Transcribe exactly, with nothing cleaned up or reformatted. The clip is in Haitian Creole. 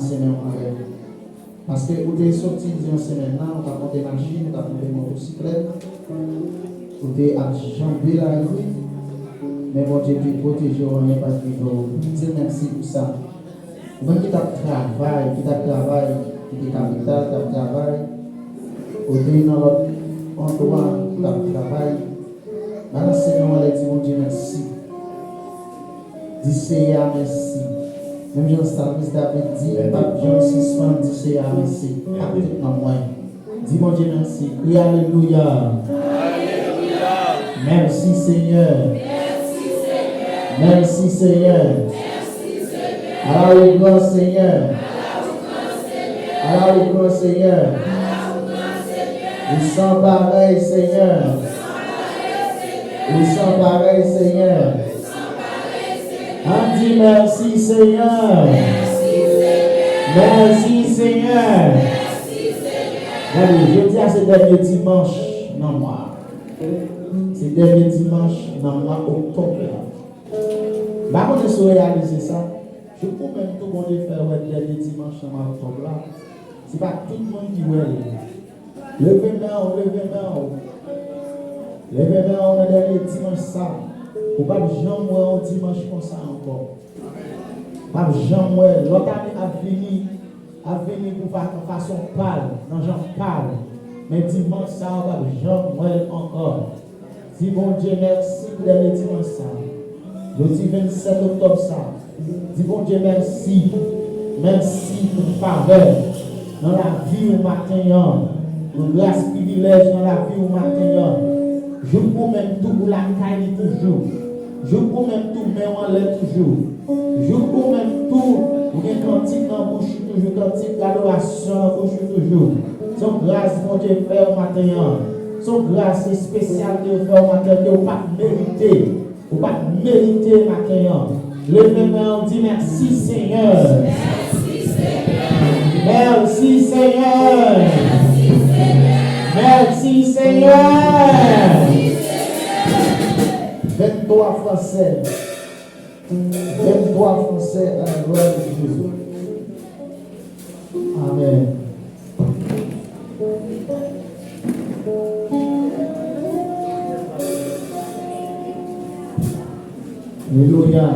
Senyè, anlè. Paske ou te soti di yon semèn nan, ou t ap monte machin, ou t ap monte motosiklèt, ou te ap janbe lari, men Bondye te pwoteje w, anyen pa t rive w. Di l mèsi pou sa. Ou menm ki t ap travay, ki t ap travay, ki te kapital, t ap travay, ou te nan lòt andwa, ou t ap travay, balance men w anlè, di Bondye mèsi. Di Seyè a mèsi. Menm jan salmis David di, m p ap janm sispann di Seyè a mèsi ak tout nanm mwen. Di Bondye mèsi. Kriye alelouya. Mèsi Senyè. Mèsi Senyè. Ala ou gran Senyè. Ala ou gran Senyè. Ou san parèy Senyè. Ou san parèy Senyè. Ann di mèsi Senyè. Mèsi Senyè. Gade, jodi a se dènye dimanch nan mwa a. Se dènye dimanch nan mwa oktòb la. M pa konnen si w reyalize sa. Jou ou menm tou Bondye fè wè dènye dimanch nan mwa oktòb la. Se pa tout moun ki wè l. Leve men w, leve men w. Leve men w nan dènye dimanch sa. Ou p ap janm wè yon dimanch konsa ankò. Ou p ap janm wè. Lòt ane ap vini, ap vini pou fa-, fason pa l, nan jan pa l. Men dimanch sa, ou p ap janm wè l ankò. Di Bondye mèsi pou dènye dimanch sa. Jodi vennsèt oktòb sa. Di Bondye mèsi. Mèsi pou favè nan lavi w maten an. Pou gras, privilèj nan lavi w maten an. Jouk ou menm tou ou lakay li toujou. Jouk ou menm tou men w anlè toujou. Jouk ou menm tou ou gen kantik nan bouch ou toujou, kantik adorasyon nan bouch ou toujou. Se yon gras Bondye fè w maten an. Se yon gras espesyal ke l fè w maten an, ke w pa t merite. Ou pa t merite maten an. Leve men w, di mèsi Senyè. Mèsi Senyè. Mèsi Senyè. Venntwa fransè. Venntwa fransè, à la gloire de Dieu. Amèn. Alelouya.